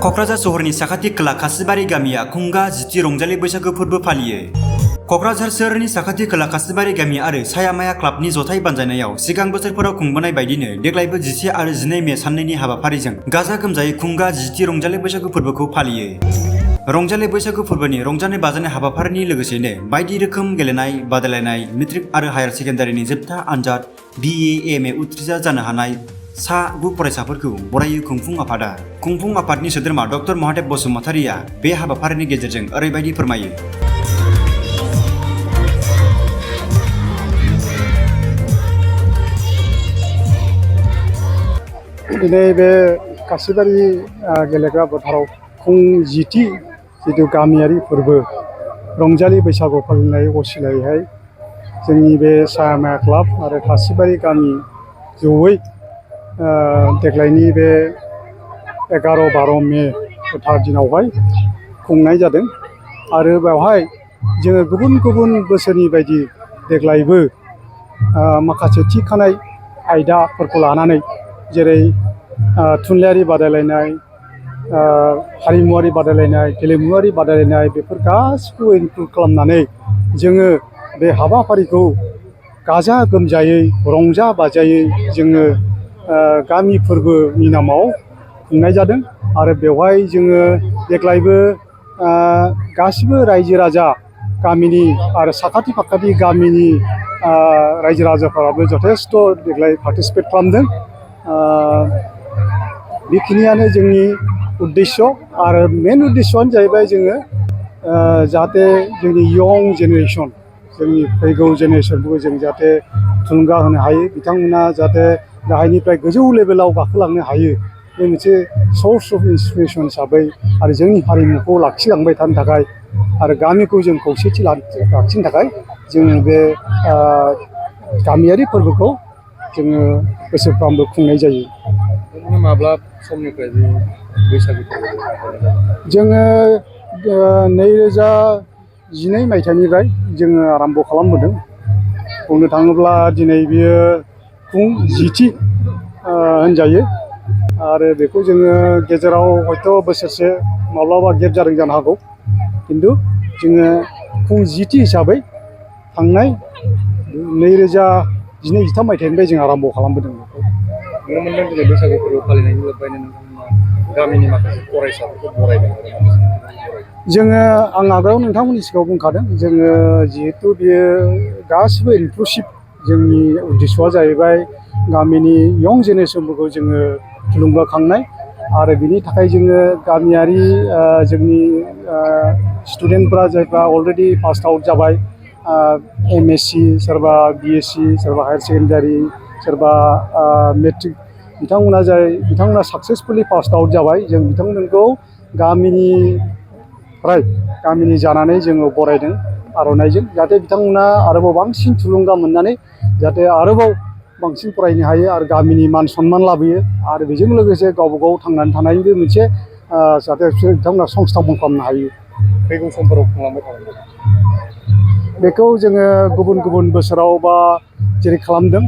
क'क्राझार सहरनि साखाथि खोला कासिबारि गामिया खुंगा जिथि रंजालि बैसागु फोरबो फालियो। क'क्राझार सोहोरनि साखाथि खोला कासिबारि गामि आरो सायामाया क्लाबनि जथाय बानजायनायाव सिगां बोसोरफोराव खुंबोनाय बायदिनो देग्लायबो 11 आरो 12 मे साननैनि हाबाफारिजों गाजा गोमजायै खुंगा जिथि रंजालि बैसागु फोरबोखौ फालियो। रंजालि बैसागु फोरबोनि रंजानाय बाजानाय हाबाफारिनि लोगोसेनो बायदि रोखोम गेलेनाय बादायलायनाय, मेट्रिक आरो हायार सेकेन्डारिनि जोबथा आनजाद, BA, MA उथ्रिसार जानो हानाय सा 9 फरायसाफोरखौ बरायो खुंफुं आफादा। खुंफुं आफादनि सोद्रोमा डक्टर महादेब बसुमतारिया बे हाबाफारिनि गेजेरजों ओरैबायदि फोरमायो। दिनै बे कासिबारि गेलेग्रा फोथाराव जिथि जिथु गामियारि फोरबो रंजालि बैसागु फालिनाय असिलायैहाय जोंनि बे सायामाया क्लाब आरो कासिबारि गामि जयै देग्लायनि बे 11-12 मे गोथार दिनावहाय खुंनाय जादों आरो बेवहाय जोङो गुबुन गुबुन बोसोरनि बायदि देग्लायबो माखासे थि खानाय आयदाफोरखौ लानानै जेरै थुनलाइयारि बादायलायनाय, हारिमुवारि बादायलायनाय, गेलेमुवारि बादायलायनाय बेफोर गासिखौबो इनक्लुड खालामनानै जोङो बे हाबाफारिखौ गाजा गोमजायै रंजा बाजायै जोङो गामि फोरबोनि नामाव खुंनाय जादों आरो बेवहाय जोङो देग्लायबो गासिबो रायजो राजा गामिनि आरो साखाथि फाखाथि गामिनि रायजो राजाफोराबो जथेस्थ' देग्लाय पार्टिसिपेट खालामदों। बेखिनियानो जोंनि उद्देश्य आरो मेन उद्देश्यआनो जाहैबाय जोङो जाहाथे जोंनि यं जेनेरेसन जोंनि फैगौ जेनेरेसनखौ जों जाहाथे थुलुंगा होनो हायो, बिथांमोना जाहाथे गाहायनिफ्राय गोजौ लेभेलाव गाखोलांनो हायो, बे मोनसे सर्स अफ इन्सपिरेसन हिसाबै आरो जोंनि हारिमुखौ लाखिलांबाय थानो थाखाय आरो गामिखौ जों खौसेथि लाखिनो थाखाय जोङो बे गामियारि फोरबोखौ जोङो बोसोरफ्रोमबो खुंनाय जायो। माब्ला समनिफ्राय बे बैसागु जोङो 2012 मायथाइनिफ्राय जोङो आराम्भ खालामबोदों। बुंनो थाङोब्ला दिनै बियो जिथि होनजायो आरो बेखौ जोङो गेजेराव हयथ' बोसोरसे माब्लाबा गेप जादों जानो हागौ, खिन्थु जोङो जिथि हिसाबै थांनाय 2012-13 मायथाइनिफ्राय जों आराम्भ खालामबोदों। नुनो मोनदों दिनै बैसागु फोरबो फालिनायनि लोब्बायैनो नोंथांमोना गामिनि माखासे फरायसाफोरखौ बरायदों आरो जोङो आं आगोलाव नोंथांमोननि सिगाङाव बुंखादों, जोङो जिहेथु बियो गासिबो इनक्लुसिभ जोंनि उद्देश्यआ जाहैबाय गामिनि यं जेनेरेसनफोरखौ जोङो थुलुंगाखांनाय आरो बिनि थाखाय जोङो गामियारि जोंनि स्टुडेन्टफ्रा जायफ्रा अलरेडि पास आउट जाबाय, MSc, सोरबा BSc, सोरबा हायार सेकेन्डारि, सोरबा मेट्रिक, बिथांमोना साक्सेसफुलि पास आउट जाबाय। जों बिथांमोनखौ गामिनि जानानै जोङो बरायदों आर'नाइजों, जाहाथे बिथांमोना आरोबाव बांसिन थुलुंगा मोननानै जाहाथे आरोबाव बांसिन फरायनो हायो आरो गामिनि मान सन्मान लाबोयो आरो बेजों लोगोसे गावबा गाव थांनानै थानायनिबो मोनसे जाहाथे बिथांमोना संस्थापन खालामनो हायो। फैगौ समफोराव खुंलांबाय थागोन बेखौ जोङो गुबुन गुबुन बोसोराव बा जेरै खालामदों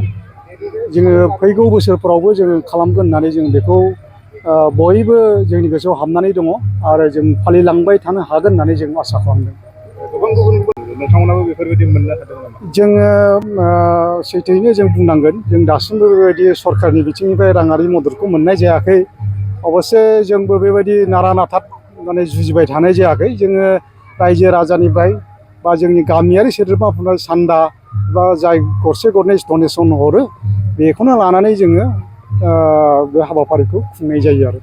जोङो फैगौ बोसोरफोरावबो जोङो खालामगोन होननानै जों बेखौ बयबो जोंनि गोसोआव हाबनानै दङ आरो जों फालिलांबाय थानो हागोन होननानै जों आसा खालामदों। गोबां गुबुन नोंथांमोनाबो बेफोरबायदि मोननो हादों नामा? जोङो सैथोयैनो जों बुंनांगोन, जों दासिमबो बेबायदि सरकारनि बिथिंनिफ्राय राङारि मददखौ मोननाय जायाखै। अबस्से जोंबो बेबायदि नारा नाथा माने जुजिबाय थानाय जायाखै। जोङो रायजो राजानिफ्राय बा जोंनि गामियारि सोद्रोमाफोरनिफ्राय सान्दा बा जाय गरसे गरनै डनेसन हरो बेखौनो लानानै जोङो बे हाबाफारिखौ खुंनाय जायो आरो।